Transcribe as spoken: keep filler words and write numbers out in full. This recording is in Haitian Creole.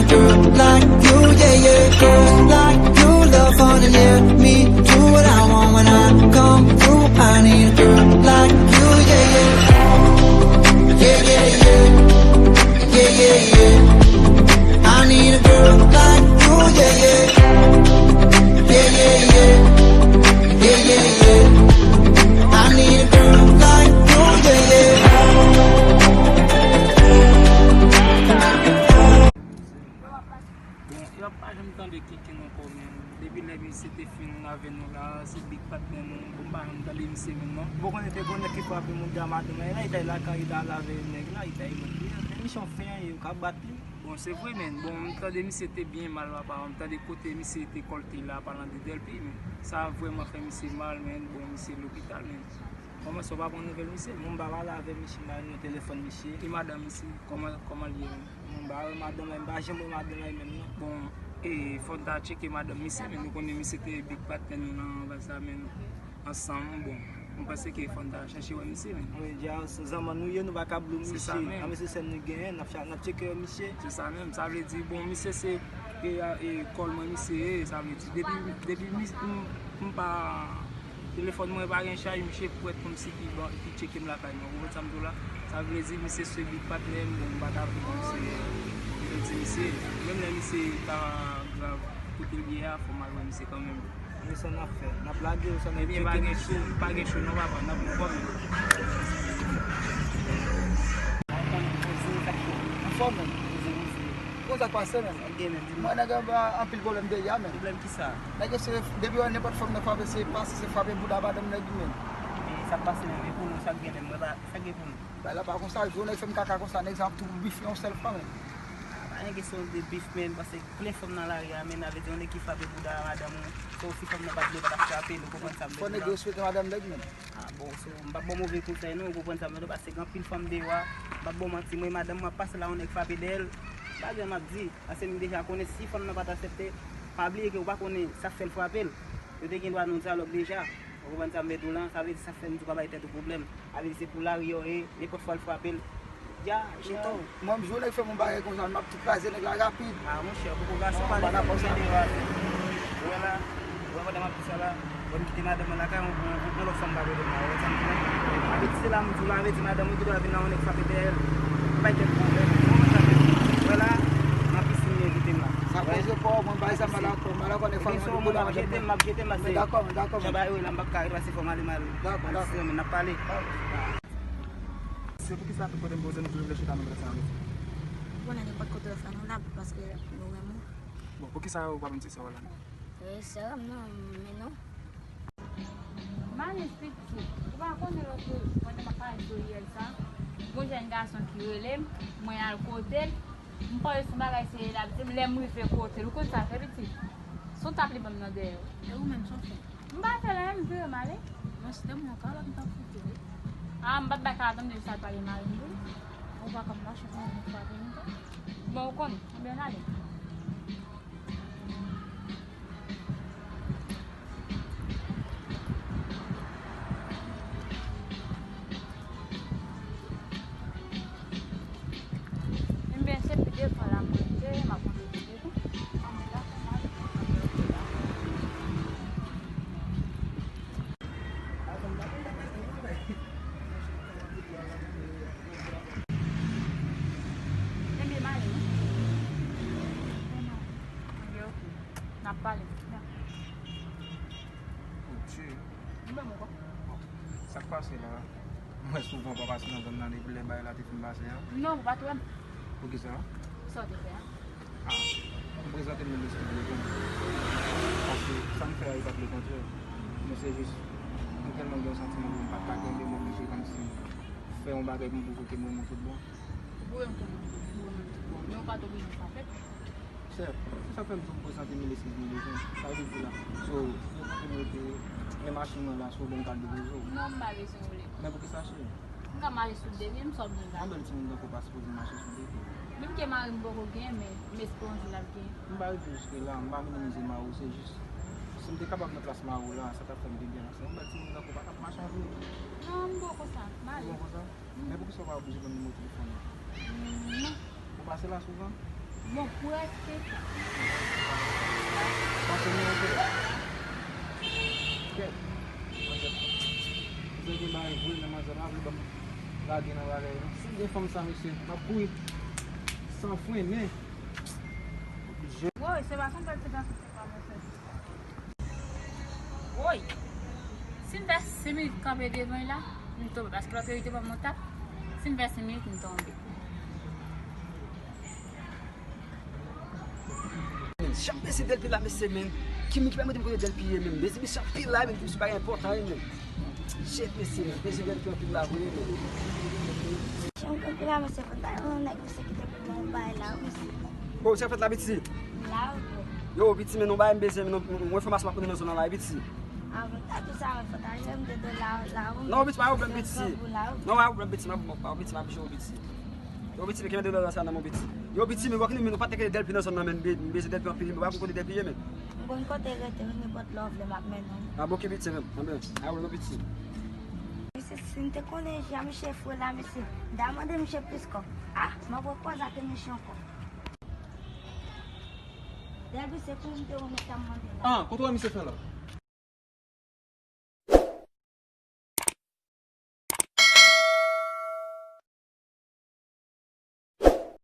Girl like you, yeah, yeah. Girls like you love fun and yeah. Me do what I want when I come through. I need a girl like you, yeah, yeah. Yeah, yeah, yeah. Yeah, yeah, yeah. I need a girl like you, yeah, yeah. Yeah, yeah, yeah. Yeah, yeah, yeah. I need a girl like you, yeah, yeah. Bon, yo pa janm tande Kenken ankò, men depi lè misye te fin avè nou la, se big patnè nou. Bon, m pa janm tande misye menm non. Bon, konnen te gon nèg ki frape moun de a madanm la, e la, e lakay, e ta lave nèg la, e ta e lòt li. Men misye yon fen, yo ka bat li. Bon, se vre, men. Bon, m tande misye te byen mal, papa. M tande kote misye te kòlte la, palan de Dèlpi, men sa vrèman fè misye mal, men. Bon, misye lopital, men. Kòman sa, w pa pran nouvèl misye? Bon, m pa pale avè misye, m pa jwenn telefòn misye. E madanm misye, kòman, kòman l ye menm? Bon, m pa wè madanm la, m pa janm wè madanm la menm non. Bon, e fò n ta tcheke madanm misye, men nou konnen misye te big patnè nou nan anvan sa, men ansanm, bon, m panse ke fò n ta chèche wè misye, men. Wi, dja, se zanmann nou ye, nou pa ka blou misye. Se sa menm. Anben se sèl nou genyen, n ap cha-, n ap tcheke wè misye. Se sa menm, sa vle di, bon, misye se, e, e, kòl mwen misye ye, sa vle di, depi, depi mis-, m, m pa Telefòn mwen pa gen chaj, misye prèt kòmsi ki ban, ki tcheke m lakay mwen. Ou konprann sa m di w la? Sa vle di misye se big patnè m, bon, m pa ta vle kòmsi, e, yo di misye. Menm lè misye ta grav kote l ye a, fò m al wè misye kanmenm. Men sa n ap fè? N ap lage yo, sa n ap tcheke misye. Ebyen, pa gen cho, pa gen cho non, papa, n ap anfòm. Anfòm, men. Poze, poze. Konn sa k pase, men. Mwen nèg yo ba anpil pwoblèm deja, men. Pwoblèm kisa? Nèg yo se, depi yo wè nenpòt fanm nan frape, se pase, se frape bouda madanm nèg li menm. Men sa k pase menm, e pou nou, sa k gen menm, mwen pa, sa k gen pou nou? Bagay la pa konsa, jou nèg fè m kaka konsa, nèg sa ap tou bif yon sèl fwa menm. A, pa gen kesyon de bif, men, paske plen fanm nan lari a, men, avè di yon nèg ki frape bouda madanm ou, se osi fanm nan pa t vle pa t ap frape l, ou konprann sa m vle di la? Fò nèg yo respekte madanm nèg menm. A, bon, so, m p ap ba w move konsèy non, ou konprann sa m vle di w, paske gen anpil fanm deyò a, m p ap ba w manti, mwen, madanm mwen ap pase la, yon nèg frape dèyè l, pa gen m ap di, paske m deja konnen si fanm nan pa t aksepte, pa bliye ke ou pa konnen sa k fè l frape l. Yo te gen dwa nan yon dyalòg deja, ou konprann sa m vle di w lan, sa vle di sa k fè m di w pa bay tèt ou pwoblèm. Sa vle di se pou lari yo ye, nenpòt fwa l frape l, ya, ya. Mwen, m jwe nèg fè m yon bagay konsa, m ap tou kraze nèg la rapid. A, monchè, poko gason pale sa, m tande yo ase. Ou wè la, ou wè pandan m ap di sa la, bon, m kite madanm mwen lakay, yon, yon, yon lòt fanm ka kote m la, ou wè sa m di la? Sa vle di se la m di w la, vle di madanm mwen ki dwa vin la, yon nèg frape dèyè l. Bay tèt pwoblèm, ou konprann sa m vle di? Ou wè la, nan pisin li envite m la. Sa koze pa w, mwen, bay sa m pa dakò, m pa dakò nèg frape m. Ebyen, se yon moun ap jete m, m ap jete m la, se. Dakò, dakò. Jan bagay yo ye la, m p ap ka ret pase fò m ale, m ale. Dakò, dakò. N ap pale. Se poukisa tout kote m poze m toujou vle chita nan tèt sa yo? Ou konnen nenpòt kote w fè nou la, paske nou renmen w. Bon, poukisa ou pa vin ti sè w la? E sè m non, men non. Malis pitit, ou pa konnen lòt jou, pandan m ap pale de yè sa, gon jèn gason ki rele m, mwen al kote l, m pale sou bagay serye l ap di m, lè m rive kote l, ou konn sa l fè pitit? Se yon tap li ban m nan dèyè. E ou menm, sa w fè? M pa fè l anyen, m vire m ale. Mwen, si te mwen kalòt, m t ap fout ou, wi. A, m p ap bay kalòt, m te jis al pale mari m tou. Ou pa ka mache pou yon moun frape m tou. Bon, ou konn, anben n ale. Enben, se pi devan la mwen ye, m ap monte pi devan. Enben, m ale, wi. Enben, oke. N ap pale. Oke. Mwen menm ankò. Bon, sa k pase la? Mwen souvan pa pase nan zòn nan depi lè bagay la te fin pase a. Non, ou pa t wè m. Poukisa? Sa w te fè a? A, m prezante m nan lespri de konn. Paske sa m fè a, e pa t lekontrè. Men se jis, m tèlman gen yon santiman pou m pa t ka kenbe, m oblije kòmsi fè yon bagay pou m pwouve ke m renmen w tout bon. Ou pou renmen m tout bon, men ou pa t oblije frape m. Chèf, se sa k fè m di w m prezante m nan lespri de konn. Sa w te di la. So, nenpòt lè m rete, men machin mwen la, si w ban m kat depoze w. Non, m pa bezwen woule. Men poukisa, cheri? M ka mache sou de pye, m sòt vin la. Yon bèl timoun tankou w pa sipoze mache sou de pye. Menm ke mari m poko gen, men m espere yon jou l ap gen. M pa rive jiske la, m pa minimize mari w, se jis, si m te kapab nan plas mari w la, sa t ap fè m pi byen, paske yon bèl timoun tankou w pa t ap mache avè w. Non, m bon konsa, m ale. Ou bon konsa? Men poukisa w pa oblije ban m nimewo telefòn ou? Mm, non. Ou pase la souvan? Bon, pou rèske sa. Kèt. Manzè, manzè gen bagay vre, men manzè pa vle ban m lage nan bagay, non. Si m gen fanm sa, mesye, m ap kouri san frennen. Woy, se pa sanble se gason se pa mwen fè. Woy! Si m fè senk minit kanpe devan l la, m tonbe. Paske lòt yo te ban m yon tap. Si m fè senk minit, m tonbe. Men, jan m peze dèlpi la, mesye, men. Ki moun ki pa mete m kote dèlpi ye, men? M peze mesye anpil la, men, ki misye bagay enpòtan, men. Shit, mesye, men. Peze dèlpi anpil la, vre, men. Jan m kanpe la, mesye, konn ta yon nèg, mesye, ki te pou mwen bay la, mesye. Oh, sa fèt la, piti? La, bro. Yo, piti, men, nou bay m bezwen, men, nou, yon enfòmasyon m ap konnen nan zòn nan la, wi, piti. Avan ta tou sa, men, fò ta jwenn de dola, la, wi. Non, piti, pa yon pwoblèm, piti. Non, pa yon pwoblèm, piti, m ap, m ap, piti, m ap jwenn, piti. Yo, piti, men kenbe de dola sa nan men w, piti. Yo, piti, men wè ki nou, men nou pa teke dèlpi nan zòn nan, men, m be-, m bezwen dèlpi anpil, men pa konn kote dèlpi ye, men. M konn kote rete, wi, nenpòt lè w vle, m ap mennen w. Ah, bon, ok, piti, men. Ah, ben, ah, wi, non, piti. Mesye, si m te konnen jan misye fre la, mesye, m ta mande misye plis kòb. Ah, m ap rekwaze ak misye ankò. Dèlpi se pou m te remèt sa m mande la. Ah, kote w wè misye fè la?